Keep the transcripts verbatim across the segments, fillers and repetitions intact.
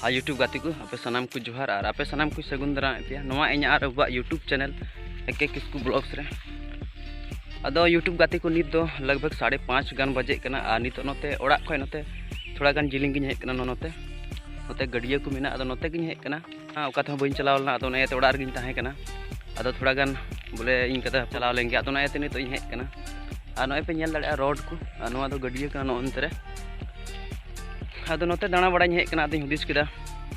ᱟᱨ YouTube ᱜᱟᱛᱮ ᱠᱚ, ᱟᱯᱮ ᱥᱟᱱᱟᱢ ᱠᱚ ᱡᱚᱦᱟᱨ ᱟᱨ ᱟᱯᱮ ᱥᱟᱱᱟᱢ ᱠᱚ ᱥᱟᱹᱜᱩᱱ ᱫᱟᱨᱟᱢᱮᱫ ᱯᱮᱭᱟ ᱱᱚᱣᱟ ᱤᱧᱟᱹᱜ ᱟᱨ ᱟᱵᱚᱣᱟᱜ YouTube channel ᱮ ᱠᱮ ᱠᱤᱥᱠᱩ Vlogs ᱨᱮ᱾ ᱟᱫᱚ YouTube ᱜᱟᱛᱮ ᱠᱚ, ᱱᱤᱛ ᱫᱚ ᱞᱟᱜᱽ ᱵᱷᱟᱜᱽ ᱥᱟᱲᱮ ᱯᱟᱸᱪ ᱜᱟᱱ ᱵᱟᱡᱮᱜ ᱠᱟᱱᱟ ᱟᱨ ᱱᱤᱛᱚᱜ ᱱᱚᱛᱮ ᱚᱲᱟᱜ ᱠᱷᱚᱱ ᱱᱚᱛᱮ ᱛᱷᱚᱲᱟ ᱜᱟᱱ ᱡᱤᱞᱤᱧ ᱜᱤᱧ ᱦᱮᱡ ᱠᱟᱱᱟ᱾ ᱱᱚ-, ᱱᱚᱛᱮ, ᱱᱚᱛᱮ ᱜᱟᱹᱰᱭᱟᱹ ᱠᱚ ᱢᱮᱱᱟᱜᱼᱟ, ᱟᱫᱚ ᱱᱚᱛᱮ ᱜᱤᱧ ᱦᱮᱡ ᱠᱟᱱᱟ᱾ ᱦᱮᱸ, ᱚᱠᱟ ᱛᱮᱦᱚᱸ ᱵᱟᱹᱧ ᱪᱟᱞᱟᱣ ᱞᱮᱱᱟ, ᱟᱫᱚ ᱚᱱᱟ ᱤᱭᱟᱹᱛᱮ ᱚᱲᱟᱜ ᱨᱮᱜᱤᱧ ᱛᱟᱦᱮᱸ ᱠᱟᱱᱟ᱾ ᱟᱫᱚ ᱛᱷᱚᱲᱟ ᱜᱟᱱ ᱵᱚᱞᱮ ᱤᱧ ᱠᱟᱛᱮ ᱪᱟᱞᱟᱣ ᱞᱮᱱ ᱜᱮ, ᱟᱫᱚ ᱚᱱᱟ ᱤᱭᱟᱹᱛᱮ ᱱᱤᱛᱚᱜ ᱤᱧ ᱦᱮᱡ ᱠᱟᱱᱟ᱾ ᱟᱨ ᱱᱚᱜᱼᱚᱭ ᱯᱮ ᱧᱮᱞ ᱫᱟᱲᱮᱭᱟᱜᱼᱟ ᱨᱳᱰ ᱠᱚ, ᱟᱨ ᱱᱚᱣᱟ ᱫᱚ ᱜᱟᱹᱰᱭᱟᱹ ᱠᱟᱱᱟ ᱱᱚᱜᱼᱚ ᱱᱚᱱᱛᱮ ᱨᱮ᱾ ᱟᱫᱚ ᱱᱚᱛᱮ ᱫᱟᱬᱟ ᱵᱟᱲᱟᱧ ᱦᱮᱡ ᱠᱟᱱᱟ, ᱟᱫᱚᱧ ᱦᱩᱫᱤᱥ ᱠᱮᱫᱟ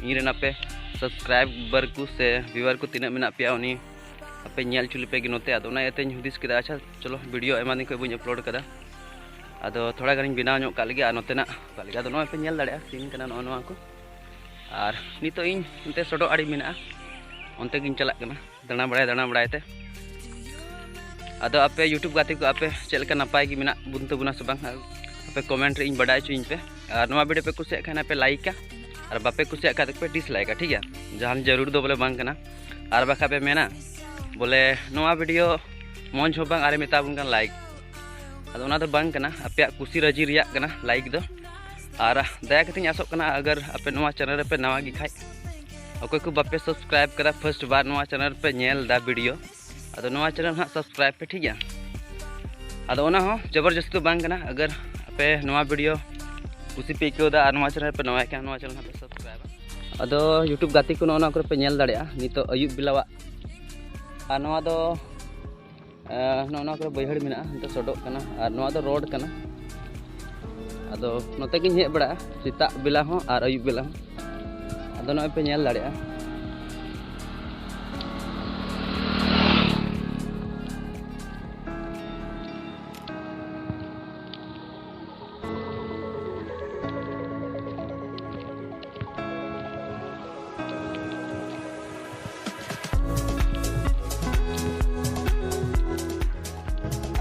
ᱤᱧ ᱨᱮᱱ ᱟᱯᱮ subscriber ᱠᱚ ᱥᱮ viewer ᱠᱚ ᱛᱤᱱᱟᱹᱜ ᱢᱮᱱᱟᱜ ᱯᱮᱭᱟ, ᱩᱱᱤ ᱟᱯᱮ ᱧᱮᱞ ᱦᱚᱪᱚ ᱞᱮᱯᱮ ᱜᱮ ᱱᱚᱛᱮ᱾ ᱟᱫᱚ ᱚᱱᱟ ᱤᱭᱟᱹᱛᱮᱧ ᱦᱩᱫᱤᱥ ᱠᱮᱫᱟ, ᱟᱪᱪᱷᱟ ᱪᱚᱞᱚ, video ᱟᱭᱢᱟ ᱫᱤᱱ ᱠᱷᱚᱱ ᱵᱟᱹᱧ upload ᱠᱟᱫᱟ, ᱟᱫᱚ ᱛᱷᱚᱲᱟ ᱜᱟᱱᱤᱧ ᱵᱮᱱᱟᱣ ᱧᱚᱜ ᱠᱟᱜ ᱞᱮᱜᱮ᱾ ᱟᱨ ᱱᱚᱛᱮᱱᱟᱜ ᱠᱟᱜ ᱞᱮᱜᱮ, ᱟᱫᱚ ᱱᱚᱜᱼᱚᱭ ᱯᱮ ᱧᱮᱞ ᱫᱟᱲᱮᱭᱟᱜᱼᱟ scene ᱠᱟᱱᱟ ᱱᱚᱜᱼᱚ ᱱᱚᱣᱟ ᱠᱚ᱾ ᱟᱨ ᱱᱤᱛᱚᱜ ᱤᱧ ᱚᱱᱛᱮ ᱥᱚᱰᱚᱜ ᱟᱲᱮ ᱢᱮᱱᱟᱜᱼᱟ, ᱚᱱᱛᱮ ᱜᱤᱧ ᱪᱟᱞᱟᱜ ᱠᱟᱱᱟ ᱫᱟᱬᱟ ᱵᱟᱲᱟᱭ ᱫᱟᱬᱟ ᱵᱟᱲᱟᱭ ᱛᱮ᱾ ᱟᱫᱚ ᱟᱯᱮ YouTube ᱜᱟᱛᱮ ᱠᱚ, ᱟᱯᱮ ᱪᱮᱫ ᱞᱮᱠᱟ ᱱᱟᱯᱟᱭ ᱜᱮ ᱢᱮᱱᱟᱜ ᱵᱚᱱ ᱛᱟᱵᱚᱱᱟ ᱥᱮ ᱵᱟᱝ, ᱟᱯᱮ comment ᱨᱮ ᱤᱧ ᱵᱟᱰᱟᱭ ᱦᱚᱪᱚᱧ ᱯᱮ᱾ ᱟᱨ ᱱᱚᱣᱟ video ᱯᱮ ᱠᱩᱥᱤᱭᱟᱜ ᱠᱷᱟᱱ ᱯᱮ like ᱟ, ᱟᱨ ᱵᱟᱯᱮ ᱠᱩᱥᱤᱭᱟᱜ ᱠᱷᱟᱱ ᱫᱚᱯᱮ dislike ᱟ, ᱴᱷᱤᱠ ᱜᱮᱭᱟ? ᱡᱟᱦᱟᱱ ᱡᱟᱹᱨᱩᱲ ᱫᱚ ᱵᱚᱞᱮ ᱵᱟᱝ ᱠᱟᱱᱟ᱾ ᱟᱨ ᱵᱟᱠᱷᱟᱡ ᱯᱮ ᱢᱮᱱᱟ ᱵᱚᱞᱮ ᱱᱚᱣᱟ video ᱢᱚᱡᱽ ᱦᱚᱸ ᱵᱟᱝ, ᱟᱨᱮ ᱢᱮᱛᱟ ᱵᱚᱱ ᱠᱟᱱ like᱾ ᱟᱫᱚ ᱚᱱᱟ ᱫᱚ ᱵᱟᱝ ᱠᱟᱱᱟ, ᱟᱯᱮᱭᱟᱜ ᱠᱩᱥᱤ ᱨᱟᱹᱡᱤ ᱨᱮᱭᱟᱜ ᱠᱟᱱᱟ like ᱫᱚ᱾ ᱟᱨ ᱫᱟᱭᱟ ᱠᱟᱛᱮᱧ ᱟᱥᱚᱜ ᱠᱟᱱᱟ, ᱟᱜᱟᱨ ᱟᱯᱮ ᱱᱚᱣᱟ channel ᱨᱮᱯᱮ ᱱᱟᱣᱟ ᱜᱮ ᱠᱷᱟᱡ, ᱚᱠᱚᱭ ᱠᱚ ᱵᱟᱯᱮ subscribe ᱠᱟᱫᱟ, first ᱵᱟᱨ ᱱᱚᱣᱟ channel ᱨᱮᱯᱮ ᱧᱮᱞ ᱮᱫᱟ video, ᱟᱫᱚ ᱱᱚᱣᱟ channel ᱦᱟᱸᱜ subscribe ᱯᱮ, ᱴᱷᱤᱠ ᱜᱮᱭᱟ? ᱟᱫᱚ ᱚᱱᱟ ᱦᱚᱸ ᱡᱚᱵᱚᱨᱡᱚᱥᱛᱤ ᱫᱚ ᱵᱟᱝ ᱠᱟᱱᱟ, ᱟᱜᱟᱨ ᱟᱯᱮ ᱱᱚᱣᱟ video ᱠᱩᱥᱤ ᱯᱮ ᱟᱹᱭᱠᱟᱹᱣ ᱮᱫᱟ ᱟᱨ ᱱᱚᱣᱟ channel ᱨᱮᱯᱮ ᱱᱟᱣᱟ ᱠᱟᱱᱟ, ᱱᱚᱣᱟ channel ᱦᱟᱸᱜ ᱯᱮ subscribe ᱟ᱾ ᱟᱫᱚ YouTube ᱜᱟᱛᱮ ᱠᱚ, ᱱᱚᱜᱼᱚ ᱱᱚᱣᱟ ᱠᱚᱨᱮ ᱯᱮ ᱧᱮᱞ ᱫᱟᱲᱮᱭᱟᱜᱼᱟ ᱱᱤᱛᱚᱜ ᱟᱹᱭᱩᱵ ᱵᱮᱞᱟᱣᱟᱜ, ᱟᱨ ᱱᱚᱣᱟ ᱫᱚ ᱟᱨ ᱱᱚᱜᱼᱚ ᱱᱚᱣᱟ ᱠᱚᱨᱮ ᱵᱟᱹᱭᱦᱟᱹᱲ ᱢᱮᱱᱟᱜᱼᱟ, ᱱᱤᱛᱚᱜ ᱥᱚᱰᱚᱜ ᱠᱟᱱᱟ, ᱟᱨ ᱱᱚᱣᱟ ᱫᱚ ᱨᱳᱰ ᱠᱟᱱᱟ᱾ ᱟᱫᱚ ᱱᱚᱛᱮ ᱜᱤᱧ ᱦᱮᱡ ᱵᱟᱲᱟᱜᱼᱟ ᱥᱮᱛᱟᱜ ᱵᱮᱞᱟ ᱦᱚᱸ ᱟᱨ ᱟᱹᱭᱩᱵ ᱵᱮᱞᱟ ᱦᱚᱸ᱾ ᱟᱫᱚ ᱱᱚᱜᱼᱚᱭ ᱯᱮ ᱧᱮᱞ ᱫᱟᱲᱮᱭᱟᱜᱼᱟ᱾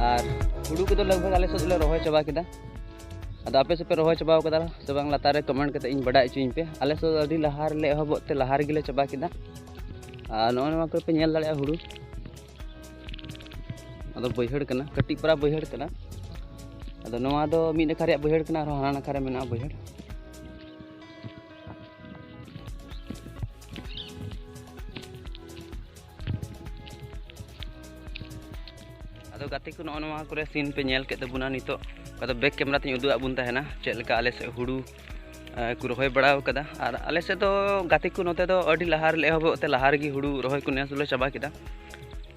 ᱟᱨ ᱦᱩᱲᱩ ᱠᱚᱫᱚ ᱞᱟᱜᱽ ᱵᱷᱟᱜᱽ ᱟᱞᱮ ᱥᱮᱫ ᱫᱚᱞᱮ ᱨᱚᱦᱚᱭ ᱪᱟᱵᱟ ᱠᱮᱫᱟ᱾ ᱟᱫᱚ ᱟᱯᱮ ᱥᱮᱫ ᱯᱮ ᱨᱚᱦᱚᱭ ᱪᱟᱵᱟᱣ ᱠᱟᱫᱟ ᱥᱮ ᱵᱟᱝ, ᱞᱟᱛᱟᱨ ᱨᱮ comment ᱠᱟᱛᱮ ᱤᱧ ᱵᱟᱰᱟᱭ ᱦᱚᱪᱚᱧ ᱯᱮ᱾ ᱟᱞᱮ ᱥᱮᱫ ᱫᱚ ᱟᱹᱰᱤ ᱞᱟᱦᱟ ᱨᱮᱞᱮ ᱮᱦᱚᱵᱚᱜ ᱛᱮ ᱞᱟᱦᱟ ᱨᱮᱜᱮ ᱞᱮ ᱪᱟᱵᱟ ᱠᱮᱫᱟ᱾ ᱟᱨ ᱱᱚᱜᱼᱚᱭ ᱱᱚᱣᱟ ᱠᱚᱨᱮ ᱯᱮ ᱧᱮᱞ ᱫᱟᱲᱮᱭᱟᱜᱼᱟ ᱦᱩᱲᱩ, ᱟᱫᱚ ᱵᱟᱹᱭᱦᱟᱹᱲ ᱠᱟᱱᱟ, ᱠᱟᱹᱴᱤᱡ ᱯᱟᱨᱟ ᱵᱟᱹᱭᱦᱟᱹᱲ ᱠᱟᱱᱟ᱾ ᱟᱫᱚ ᱱᱚᱣᱟ ᱫᱚ ᱢᱤᱫ ᱱᱟᱠᱷᱟ ᱨᱮᱭᱟᱜ ᱵᱟᱹᱭᱦᱟᱹᱲ ᱠᱟᱱᱟ, ᱟᱨᱦᱚᱸ ᱦᱟᱱᱟ ᱱᱟᱠᱷᱟ ᱨᱮ ᱢᱮᱱᱟᱜᱼᱟ ᱵᱟᱹᱭᱦᱟᱹᱲ᱾ ᱜᱟᱛᱮ ᱠᱚ, ᱱᱚᱜᱼᱚ ᱱᱚᱣᱟ ᱠᱚᱨᱮ scene ᱯᱮ ᱧᱮᱞ ᱠᱮᱫ ᱛᱟᱵᱚᱱᱟ᱾ ᱱᱤᱛᱚᱜ ᱚᱠᱟ ᱫᱚ back camera ᱛᱮᱧ ᱩᱫᱩᱜ ᱟᱫ ᱵᱚᱱ ᱛᱟᱦᱮᱱᱟ ᱪᱮᱫ ᱞᱮᱠᱟ ᱟᱞᱮ ᱥᱮᱫ ᱦᱩᱲᱩ ᱮ, ᱠᱚ ᱨᱚᱦᱚᱭ ᱵᱟᱲᱟ ᱟᱠᱟᱫᱟ᱾ ᱟᱨ ᱟᱞᱮ ᱥᱮᱫ ᱫᱚ ᱜᱟᱛᱮ ᱠᱚ, ᱱᱚᱛᱮ ᱫᱚ ᱟᱹᱰᱤ ᱞᱟᱦᱟ ᱨᱮᱞᱮ ᱮᱦᱚᱵᱚᱜ ᱛᱮ ᱞᱟᱦᱟ ᱨᱮᱜᱮ ᱦᱩᱲᱩ ᱨᱚᱦᱚᱭ ᱠᱚ ᱱᱮᱥ ᱫᱚᱞᱮ ᱪᱟᱵᱟ ᱠᱮᱫᱟ᱾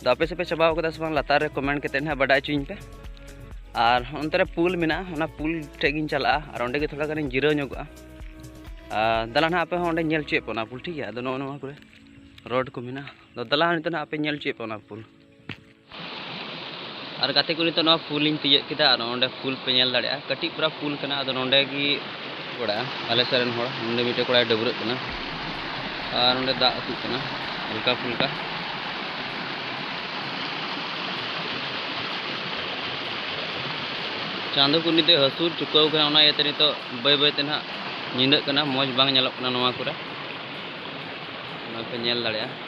ᱟᱫᱚ ᱟᱯᱮ ᱥᱮᱫ ᱯᱮ ᱪᱟᱵᱟᱣ ᱠᱟᱫᱟ ᱥᱮ ᱵᱟᱝ, ᱞᱟᱛᱟᱨ ᱨᱮ comment ᱠᱟᱛᱮᱫ ᱱᱟᱦᱟᱜ ᱵᱟᱰᱟᱭ ᱦᱚᱪᱚᱧ ᱯᱮ᱾ ᱟᱨ ᱚᱱᱛᱮ ᱨᱮ ᱯᱩᱞ ᱢᱮᱱᱟᱜᱼᱟ, ᱚᱱᱟ ᱯᱩᱞ ᱴᱷᱮᱡ ᱜᱤᱧ ᱪᱟᱞᱟᱜᱼᱟ ᱟᱨ ᱚᱸᱰᱮ ᱜᱮ ᱛᱷᱚᱲᱟ ᱜᱟᱱᱤᱧ ᱡᱤᱨᱟᱹᱣ ᱧᱚᱜᱚᱜᱼᱟ᱾ ᱟᱨ ᱫᱟᱞᱟ ᱱᱟᱦᱟᱜ ᱟᱯᱮ ᱦᱚᱸ ᱚᱸᱰᱮ ᱧᱮᱞ ᱦᱚᱪᱚᱭᱮᱫ ᱯᱮ ᱚᱱᱟ ᱯᱩᱞ, ᱴᱷᱤᱠ ᱜᱮᱭᱟ? ᱟᱫᱚ ᱱᱚᱜᱼᱚ ᱱᱚᱣᱟ ᱠᱚᱨᱮ road ᱠᱚ ᱢᱮᱱᱟᱜᱼᱟ᱾ ᱟᱫᱚ ᱫᱟᱞᱟ ᱱᱤᱛᱚᱜ ᱱᱟᱦᱟᱜ ᱟᱯᱮ ᱧᱮᱞ ᱦᱚᱪᱚᱭᱮᱫ ᱯᱮ ᱚᱱᱟ ᱯᱩᱞ᱾ ᱟᱨ ᱜᱟᱛᱮ ᱠᱚ, ᱱᱤᱛᱚᱜ ᱱᱚᱣᱟ ᱯᱩᱞ ᱤᱧ ᱛᱤᱭᱟᱹᱜ ᱠᱮᱫᱟ᱾ ᱟᱨ ᱱᱚᱰᱮ ᱯᱩᱞ ᱯᱮ ᱧᱮᱞ ᱫᱟᱲᱮᱭᱟᱜᱼᱟ, ᱠᱟᱹᱴᱤᱡ ᱯᱟᱨᱟ ᱯᱩᱞ ᱠᱟᱱᱟ᱾ ᱟᱫᱚ ᱱᱚᱰᱮ ᱜᱮ ᱚᱲᱟᱜ ᱟᱞᱮ ᱥᱮᱫ ᱨᱮᱱ ᱦᱚᱲ, ᱱᱚᱰᱮ ᱢᱤᱫᱴᱮᱡ ᱠᱚᱲᱟᱭ ᱰᱟᱹᱵᱽᱨᱟᱹᱜ ᱠᱟᱱᱟ ᱟᱨ ᱱᱚᱰᱮ ᱫᱟᱜ ᱟᱹᱛᱩᱜ ᱠᱟᱱᱟ ᱦᱟᱞᱠᱟ ᱯᱷᱩᱞᱠᱟ᱾ ᱪᱟᱸᱫᱚ ᱠᱚ ᱱᱤᱛᱚᱜ ᱦᱟᱹᱥᱩᱨ ᱪᱩᱠᱟᱹᱣ ᱠᱟᱱᱟ, ᱚᱱᱟ ᱤᱭᱟᱹᱛᱮ ᱱᱤᱛᱚᱜ ᱵᱟᱹᱭ ᱵᱟᱹᱭ ᱛᱮ ᱱᱟᱦᱟᱜ ᱧᱤᱫᱟᱹᱜ ᱠᱟᱱᱟ, ᱢᱚᱡᱽ ᱵᱟᱝ ᱧᱮᱞᱚᱜ ᱠᱟᱱᱟ ᱱᱚᱣᱟ ᱠᱚᱨᱮ, ᱚᱱᱟ ᱯᱮ ᱧᱮᱞ ᱫᱟᱲᱮᱭᱟᱜᱼᱟ᱾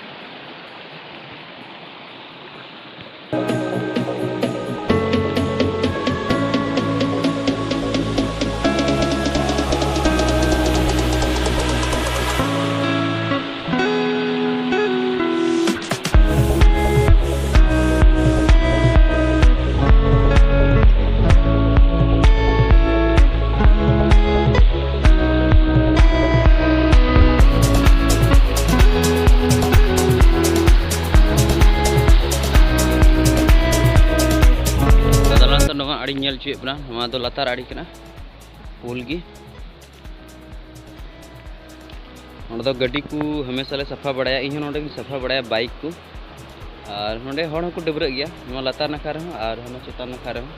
ᱫᱟᱫᱟᱞᱟᱝ ᱫᱚ ᱱᱚᱣᱟ ᱟᱲᱮᱧ ᱧᱮᱞ ᱦᱚᱪᱚᱭᱮᱫ ᱵᱚᱱᱟ, ᱱᱚᱣᱟ ᱫᱚ ᱞᱟᱛᱟᱨ ᱟᱲᱮ ᱠᱟᱱᱟ, ᱯᱳᱞ ᱜᱮ᱾ ᱱᱚᱸᱰᱮ ᱫᱚ ᱜᱟᱹᱰᱤ ᱠᱚ ᱦᱟᱢᱮᱥᱟ ᱞᱮ ᱥᱟᱯᱷᱟ ᱵᱟᱲᱟᱭᱟ, ᱤᱧ ᱦᱚᱸ ᱱᱚᱸᱰᱮ ᱜᱤᱧ ᱥᱟᱯᱷᱟ ᱵᱟᱲᱟᱭᱟ ᱵᱟᱭᱤᱠ ᱠᱚ᱾ ᱟᱨ ᱱᱚᱸᱰᱮ ᱦᱚᱲ ᱦᱚᱸᱠᱚ ᱰᱟᱹᱵᱽᱨᱟᱹᱜ ᱜᱮᱭᱟ, ᱱᱚᱣᱟ ᱞᱟᱛᱟᱨ ᱱᱟᱠᱷᱟ ᱨᱮᱦᱚᱸ ᱟᱨ ᱦᱟᱱᱟ ᱪᱮᱛᱟᱱ ᱱᱟᱠᱷᱟ ᱨᱮᱦᱚᱸ᱾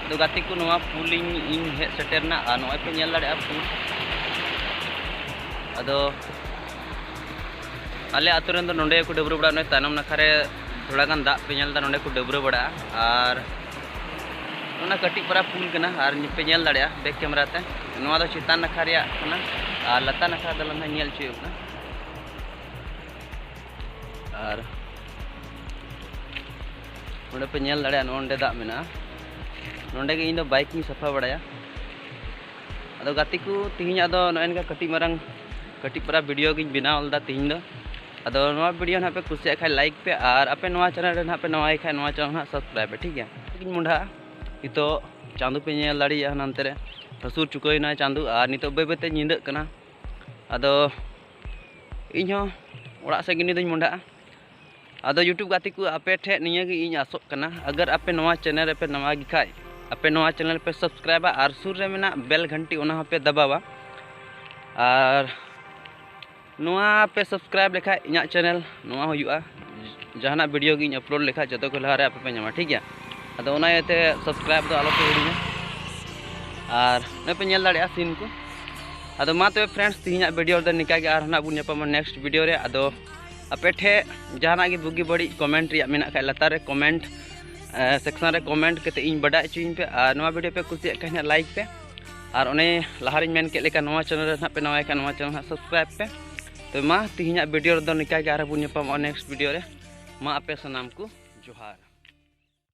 ᱟᱫᱚ ᱜᱟᱛᱮ ᱠᱚ, ᱱᱚᱣᱟ ᱯᱩᱞ ᱤᱧ, ᱤᱧ ᱦᱮᱡ ᱥᱮᱴᱮᱨ ᱮᱱᱟ ᱟᱨ ᱱᱚᱜᱼᱚᱭ ᱯᱮ ᱧᱮᱞ ᱫᱟᱲᱮᱭᱟᱜᱼᱟ ᱯᱩᱞ᱾ ᱟᱫᱚ ᱟᱞᱮ ᱟᱹᱛᱩ ᱨᱮᱱ ᱫᱚ ᱱᱚᱸᱰᱮ ᱠᱚ ᱰᱟᱹᱵᱽᱨᱟᱹ ᱵᱟᱲᱟᱜᱼᱟ, ᱱᱚᱜᱼᱚᱭ ᱛᱟᱭᱱᱚᱢ ᱱᱟᱠᱷᱟ ᱨᱮ ᱛᱷᱚᱲᱟ ᱜᱟᱱ ᱫᱟᱜ ᱯᱮ ᱧᱮᱞ ᱮᱫᱟ, ᱱᱚᱸᱰᱮ ᱠᱚ ᱰᱟᱹᱵᱽᱨᱟᱹ ᱵᱟᱲᱟᱜᱼᱟ᱾ ᱟᱨ ᱚᱱᱟ ᱠᱟᱹᱴᱤᱡ ᱯᱟᱨᱟ ᱯᱩᱞ ᱠᱟᱱᱟ, ᱟᱨ ᱯᱮ ᱧᱮᱞ ᱫᱟᱲᱮᱭᱟᱜᱼᱟ back camera ᱛᱮ, ᱱᱚᱣᱟ ᱫᱚ ᱪᱮᱛᱟᱱ ᱱᱟᱠᱷᱟ ᱨᱮᱭᱟᱜ ᱠᱟᱱᱟ᱾ ᱟᱨ ᱞᱟᱛᱟᱨ ᱱᱟᱠᱷᱟ ᱫᱚ ᱞᱟᱝ ᱧᱮᱞ ᱦᱚᱪᱚᱭᱮᱫ ᱠᱟᱱᱟ᱾ ᱟᱨ ᱱᱚᱸᱰᱮ ᱯᱮ ᱧᱮᱞ ᱫᱟᱲᱮᱭᱟᱜᱼᱟ, ᱱᱚᱸᱰᱮ ᱫᱟᱜ ᱢᱮᱱᱟᱜᱼᱟ, ᱱᱚᱸᱰᱮ ᱜᱮ ᱤᱧ ᱫᱚ ᱵᱟᱭᱤᱠ ᱤᱧ ᱥᱟᱯᱷᱟ ᱵᱟᱲᱟᱭᱟ᱾ ᱟᱫᱚ ᱜᱟᱛᱮ ᱠᱚ, ᱛᱮᱦᱮᱧᱟᱜ ᱫᱚ ᱱᱚᱜᱼᱚᱭ ᱱᱚᱝᱠᱟ ᱠᱟᱹᱴᱤᱡ ᱢᱟᱨᱟᱝ, ᱠᱟᱹᱴᱤᱡ ᱯᱟᱨᱟ video ᱜᱤᱧ ᱵᱮᱱᱟᱣ ᱞᱮᱫᱟ ᱛᱮᱦᱮᱧ ᱫᱚ᱾ ᱟᱫᱚ ᱱᱚᱣᱟ video ᱱᱟᱦᱟᱜ ᱯᱮ ᱠᱩᱥᱤᱭᱟᱜ ᱠᱷᱟᱡ like ᱯᱮ, ᱟᱨ ᱟᱯᱮ ᱱᱚᱣᱟ channel ᱨᱮ ᱱᱟᱦᱟᱜ ᱯᱮ ᱱᱟᱣᱟᱭ ᱠᱷᱟᱡ ᱱᱚᱣᱟ channel ᱱᱟᱦᱟᱜ subscribe ᱯᱮ, ᱴᱷᱤᱠ ᱜᱮᱭᱟ? ᱤᱧ ᱢᱚᱸᱰᱷᱟᱜᱼᱟ, ᱱᱤᱛᱚᱜ ᱪᱟᱸᱫᱚ ᱯᱮ ᱧᱮᱞ ᱫᱟᱲᱮᱭᱟᱜᱼᱟ ᱱᱟᱱᱛᱮ ᱨᱮ, ᱦᱟᱹᱥᱩᱨ ᱪᱩᱠᱟᱹᱭᱮᱱᱟ ᱪᱟᱸᱫᱚ, ᱟᱨ ᱱᱤᱛᱚᱜ ᱵᱟᱹᱭ ᱵᱟᱹᱭᱛᱮ ᱧᱤᱫᱟᱹᱜ ᱠᱟᱱᱟ᱾ ᱟᱫᱚ ᱤᱧ ᱦᱚᱸ ᱚᱲᱟᱜ ᱥᱮᱫ ᱜᱮ ᱱᱤᱛ ᱫᱚᱧ ᱢᱚᱸᱰᱷᱟᱜᱼᱟ᱾ ᱟᱫᱚ YouTube ᱜᱟᱛᱮ ᱠᱚ, ᱟᱯᱮ ᱴᱷᱮᱡ ᱱᱤᱭᱟᱹ ᱜᱮ ᱤᱧ ᱟᱥᱚᱜ ᱠᱟᱱᱟ, ᱟᱜᱟᱨ ᱟᱯᱮ ᱱᱚᱣᱟ channel ᱨᱮᱯᱮ ᱱᱟᱣᱟ ᱜᱮ ᱠᱷᱟᱡ, ᱟᱯᱮ ᱱᱚᱣᱟ channel ᱯᱮ subscribeᱟ ᱟᱨ ᱥᱩᱨ ᱨᱮ ᱢᱮᱱᱟᱜ bell ᱜᱷᱟᱱᱴᱤ ᱚᱱᱟ ᱦᱚᱸᱯᱮ ᱫᱟᱵᱟᱣᱟ᱾ ᱟᱨ ᱱᱚᱣᱟ ᱯᱮ subscribe ᱞᱮᱠᱷᱟᱡ ᱤᱧᱟᱹᱜ channel ᱱᱚᱣᱟ ᱦᱩᱭᱩᱜᱼᱟ, ᱡᱟᱦᱟᱱᱟᱜ video ᱜᱤᱧ upload ᱞᱮᱠᱷᱟᱡ ᱡᱚᱛᱚ ᱠᱷᱚᱱ ᱞᱟᱦᱟᱨᱮ ᱟᱯᱮ ᱯᱮ ᱧᱟᱢᱟ, ᱴᱷᱤᱠ ᱜᱮᱭᱟ? ᱟᱫᱚ ᱚᱱᱟ ᱤᱭᱟᱹᱛᱮ subscribe ᱫᱚ ᱟᱞᱚ ᱯᱮ ᱦᱤᱲᱤᱧᱟ᱾ ᱟᱨ ᱱᱚᱜᱼᱚᱭ ᱯᱮ ᱧᱮᱞ ᱫᱟᱲᱮᱭᱟᱜᱼᱟ scene ᱠᱚ᱾ ᱟᱫᱚ ᱢᱟ ᱛᱚᱵᱮ friends, ᱛᱮᱦᱮᱧᱟᱜ video ᱨᱮᱫᱚ ᱱᱤᱝᱠᱟ ᱜᱮ, ᱟᱨᱦᱚᱸ ᱱᱟᱜ ᱵᱚᱱ ᱧᱟᱯᱟᱢᱟ next video ᱨᱮ᱾ ᱟᱫᱚ ᱟᱯᱮ ᱴᱷᱮᱡ ᱡᱟᱦᱟᱱᱟᱜ ᱜᱮ ᱵᱩᱜᱤ ᱵᱟᱹᱲᱤᱡ comment ᱨᱮᱭᱟᱜ ᱢᱮᱱᱟᱜ ᱠᱷᱟᱡ, ᱞᱟᱛᱟᱨ ᱨᱮ comment section ᱨᱮ comment ᱠᱟᱛᱮ ᱤᱧ ᱵᱟᱰᱟᱭ ᱦᱚᱪᱚᱧ ᱯᱮ᱾ ᱟᱨ ᱱᱚᱣᱟ video ᱯᱮ ᱠᱩᱥᱤᱭᱟᱜ ᱠᱷᱟᱡ ᱱᱟᱜ like ᱯᱮ, ᱟᱨ ᱚᱱᱮ ᱞᱟᱦᱟᱨᱮᱧ ᱢᱮᱱ ᱠᱮᱫ ᱞᱮᱠᱟ, ᱱᱚᱣᱟ channel ᱨᱮ ᱱᱟᱜ ᱯᱮ ᱱᱟᱣᱟᱭ ᱠᱷᱟᱡ ᱱᱚᱣᱟ channel ᱦᱟᱸᱜ subscribe ᱯᱮ᱾ ᱛᱚ ᱢᱟ, ᱛᱮᱦᱮᱧᱟᱜ video ᱨᱮᱫᱚ ᱱᱤᱝᱠᱟ ᱜᱮ, ᱟᱨᱦᱚᱸ ᱵᱚᱱ ᱧᱟᱯᱟᱢᱚᱜᱼᱟ next video ᱨᱮ᱾ ᱢᱟ ᱟᱯᱮ ᱥᱟᱱᱟᱢ ᱠᱚ ᱡᱚᱦᱟᱨ᱾